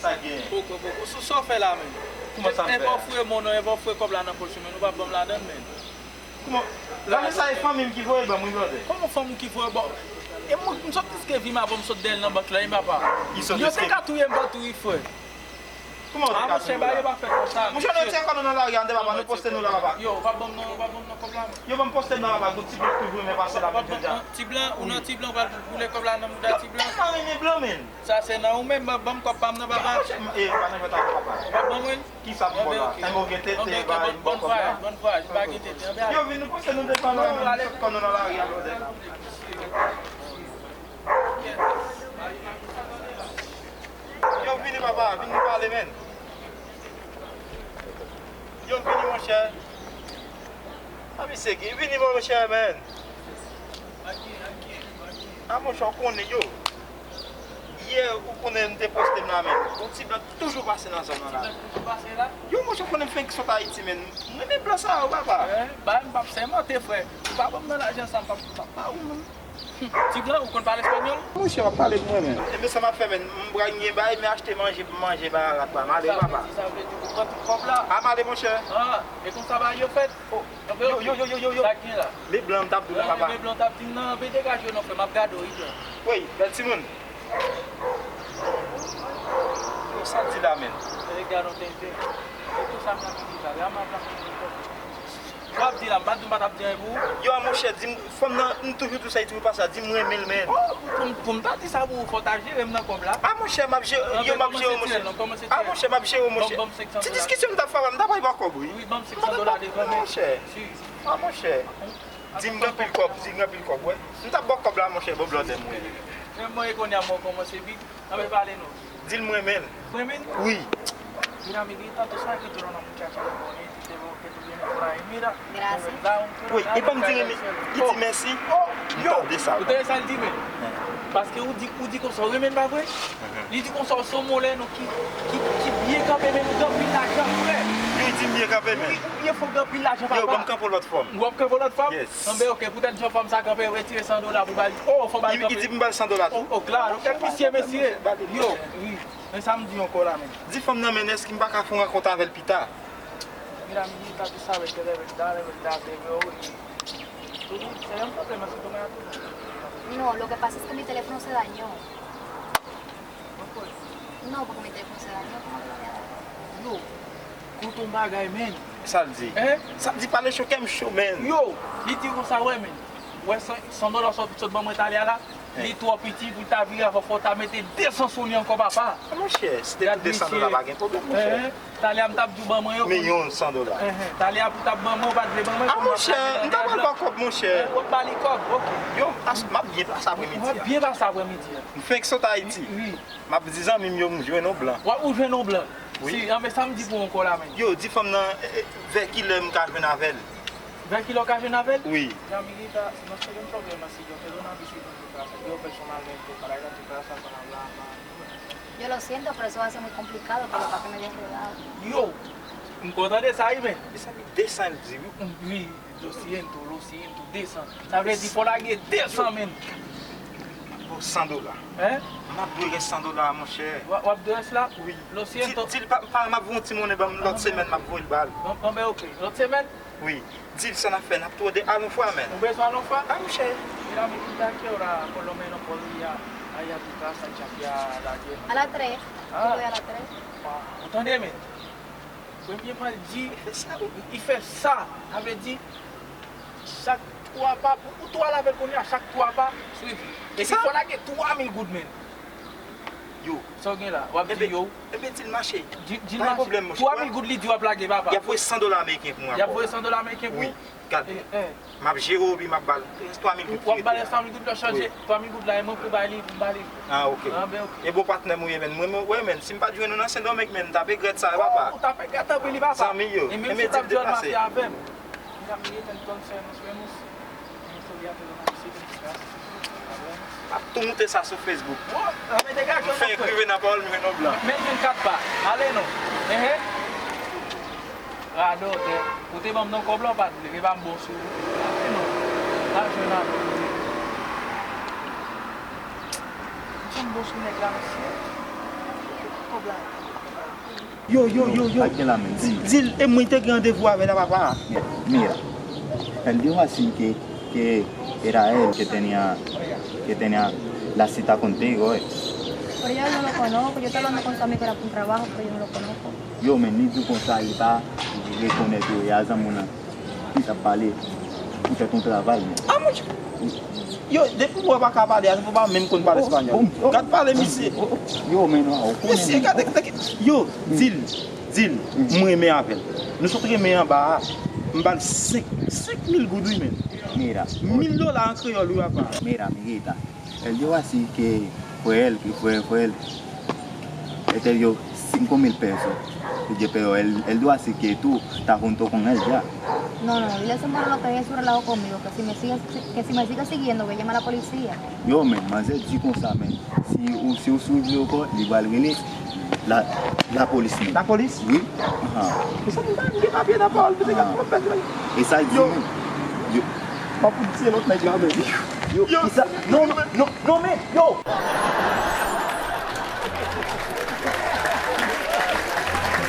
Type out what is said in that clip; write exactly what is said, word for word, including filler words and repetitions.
Sa gen. Poko, poko. Sou sa w fè la menm. Kouman sa m fè? Envè w foure mo non, envè w foure kòb la nan pòch ou, men nou pa ban m ladann, men. Kouman? Lane sa e fanmi m ki voye ban m, wi, brother. Kòman fanmi w ki voye ban m? E mwen, m sot riske vi m avan m sot dèyè l nan bank la, wi, papa. Yo te ka touye m, pa touye frè. Kouman w te ka touye la? Monchè, ba yo pa fè konsa. Monchè, nou retire kò nou nan lari a, tande, papa, nou poste nou la, papa. Yo, pa ban m non, pa ban m non kòb la. Yo ban m poste m nan, papa, gon ti blan ki vre men pase la, men jodi a. Ti blan, ou nan ti blan, ou pral boule kòb la nan mouda ti blan. Yo tèlman renmen blan, men. Sa se nan ou menm, ban, ban m kòb pa m nan, papa. Monchè, e, pa nan jwèt avè papa. Ou pa ban mwen? Kisa m ba w la? Enben, oke. Enben, oke, bay m bon kòb la. Bòn vwayaj, bòn vwayaj, m pa gen tete. Anben, ale. Yo vin nou poste nou devan nou, nou sot kò nou nan lari a, brother. Yo vini, papa, vin nou pale, men. Yo vini, monchè. A, misye ki vini, monchè, men. A, monchè, w konnen, yo. Yè, ou konnen m te poste m la, men. Yon ti blan toujou pase nan zòn nan la. Ti blan toujou pase la? Yo, monchè, w konnen m fenk sot Ayiti, men. M renmen blan sa yo, papa. Eh, ba, m p ap sèmante, frè. Ou pa ban m nan lajan sa, m p ap, m p ap ba ou, non. Ti blan, ou konn pale espanyòl? Monchè, w ap pale pou mwen menm. Enben sa m ap fè, men, m pral gen bay, men achte manje pou m manje bay arat pa m. Ale, papa. Sa vle di, sa vle di ou pran tout kòb la? A, m ale, monchè. Ah, e konsa bagay yo fèt? Oh, yo, yo, yo, yo, yo, yo. Sa k gen la? Men blan m t ap di w la, papa. Men blan t ap di m nan, ben degaje w non, frè, m ap gade w, wi, blan. Wi, bèl timoun. Yo, sa di la, men. E gade yon tenten. E tout sa m nan ki di la, wi, a m ap la. W ap di la, m pa t di m pa t ap di anyen pou ou. Yo, a monchè, di m, fanm nan, m toujou di w sa, li toujou pa sa, di m renmen l, men. Oh, pou, pou, pou m ta di sa pou ou, fò w ta jere m nan kòb la. A monchè, m ap jere, yo, m ap jere w, monchè. A monchè, m ap jere w, monchè. Ti diskisyon m t ap fè avè w, m ta pral ba w kòb, wi. Wi, ban m senk san dola devan, men. Monchè. A monchè. Di m gen anpil kòb, di m gen anpil kòb, wè. M t ap ba w kòb la, monchè, bon blòdè m, wi. Men mwen, e kounye a, mwen kòmanse big. Anben pale non. Di l m renmen l. Renmen l? Wi. Mira, mi grita, tú sabes que tú eres una muchacha muy bonita y te veo que tú vienes por ahí, mira. Gracias. Wi, e pa m di renmen, li di mèsi. Oh, yo, tande sa, ou tande sa l di, men. Paske ou di, ou di konsa, ou renmen l, pa vre? Li di konsa, ou se yon moreno ki, ki, ki byen kanpe, men ou gen anpil lajan, frè. Li di m byen kanpe, men. Wi, ou byen fò, ou gen anpil lajan, papa. Yo, ban m kanpe yon lòt fòm. W ap kanpe yon lòt fòm? Yes. Anben, oke, poutèt jan fòm sa kanpe, retire san dola pou ba li. Oh, fò ba li kanpe. Li di m ba l san dola tou. Oh, oh, klaro, kèk visye, mesye. Yo, wi. Men sa m di ankò la, men. Di fanm nan, men èske m pa ka fè yon rankont avè l pita? Mira, mi grita, tú sabes que de verdad, de verdad te veo y tú, sería un problema si tú me das tu número. No, lo que pasa es que mi teléfono se dañó. No, porque mi teléfono se dañó, ¿cómo te lo voy a dar? Yo, koute yon bagay, men. Sa l di? Hein? Sa l di, pale cho, kè m cho, men. Yo, li di konsa, wè, men. Wè san, san dola sa w sot ban mwen talè a la? Li twò piti pou l ta vire avè w, fò w ta mete de san sou li ankò, papa. A, monchè, si te pou de san dola, pa gen pwoblèm, monchè. Talè a m t ap di w ban mwen yo. Men yon san dola. Talè a pou w t ap ban mwen, ou pa t vle ban mwen. A, monchè, m ta pral ba w kòb, monchè. Ou ap ba li kòb, oke. Yo, m ap byen pase aprèmidi a. W ap byen pase aprèmidi a. M fenk sot Ayiti. Wi. M ap di zanmi m yo, m jwenn yon blan. W ap, ou jwenn yon blan. Wi. Si, anben sa m di pou w ankò la, men. Yo, di fanm nan, eh, eh, vè kilè m ka jwenn avè l. Vè kilè w ka jwenn avè l? Wi. Mira, amiguita, no sería un problema si yo te doy una visita en tu casa. Yo personalmente, para ir a tu casa, para hablar más. Yo lo siento, pero eso va a ser muy complicado, pero para que me hayas rodado. Yo, m kontan de sa, wi, men. Mezanmi, de san l di, wi. Wi, lo siento, lo siento, de san. Sa vle di, fò w lage de san, men. Bon, san dola. Hein? M ap dwe rès san dola a, monchè. W ap, w ap dwe rès la? Wi. Lo siento. Di, di l pa, pa, m ap voye yon ti monnen ban m, lòt semèn m ap voye l ba l. Bon, bon, ben, oke. Lòt semèn? Wi. Di l sa n ap fè, n ap tou de al yon fwa, men. Ou bezwen al yon fwa? A, monchè. Mira, mi grita, ¿a qué hora por lo menos puedo ir a, ahí a tu casa, chapear la yema? A las tres. Ah. Yo voy a las tres. Ou tande, men? Premyèman, l di, li fè sa. Sa vle di, chak twa pa, pou, pou twa l avè l kounye a, chak twa pa, swiv li. Epi fò lage twa mil goud, men. Yo. Sa w gen la? W ap di yo. Enben, di l mache. Di, di l mache. Pa gen pwoblèm, monchè. Twa mil goud li di w ap lage, papa. Y ap voye san dola ameriken pou mwen ankò. Y ap voye san dola ameriken pou ou? Wi. Gad. M ap jere w, epi m ap ba l twa mil goud ki rete a. W ap ba l twa mil goud la chanje. Wi. Twa mil goud la, e mwen pou bay li, pou m ba li. Ah, ok. Ah, ben, ok. E bon patnè m ou ye, men. Mwen, mwen, wè, men, si m pa t jwenn ou nan Sendomeng, men, m t ap regrèt sa, papa. Oh, ou t ap regrèt anpil, wi, papa. Zanmi yo. E menm si w t ap jwenn mache avè m. Mira, mi entonces nos vemos. M ap tou moute sa sou Facebook. M fè ekriven nan pawòl m jwenn yon blan. Men vennkat pa. Ale non. Enhen. Radòtè. Ou te ban m nan kòb la, ou pa t vle. Men pa m bon sou ou. Ale non. N a jwenn avè w. M janm bon sou nèg la, mesye. Yo, yo, yo, yo. Sa k gen la menm? Di, di l, e mwen te gen randevou avè l a papa. Mira, mira. Él dijo así que, que era él que tenía, que tenía la cita contigo, eh. Pero yo no lo conozco, yo estoy hablando con su amigo, era por un trabajo, pero yo no lo conozco. Yo, men, li di konsa, li pa rekonèt yo, e a zanmi w lan, li t ap pale poutèt yon travay, men. Ah, mon Dieu. Yo, depi w wè pa ka pale, a, se pou pa menm konn pale espanyòl. Gad pale misye. Yo, men non, ou konnen. Mesye, gade, gade. Yo, di l, di l, m renmen avè l. Nou sot renmen anba a, m ba l senk, senk mil goud, wi, men. Mira. Mil dola an kreyòl, wi, papa. Mira, mi grita. Él dijo así que fue él, que fue, fue él. Él te dio cinco mil pesos. Y yo, pero él, él dijo así que tú estás junto con él ya. No, no, dile a ese moro lo que deje su relajo conmigo, que si me sigue, que si me sigue siguiendo, voy a llamar a la policía. Yo, men, manzè di konsa, men. Si ou, si ou swiv li ankò, li pral rele la, lapolis, men. Lapolis? Wi. Ahan. Mesye, m pa gen papye nan pawòl, mesye, gad kòman m pèdi. E sa l di, men. Yo. M ap fout tiye lòt nèg la, men. Yo, yo, kisa? Non, non, non, non, men, yo.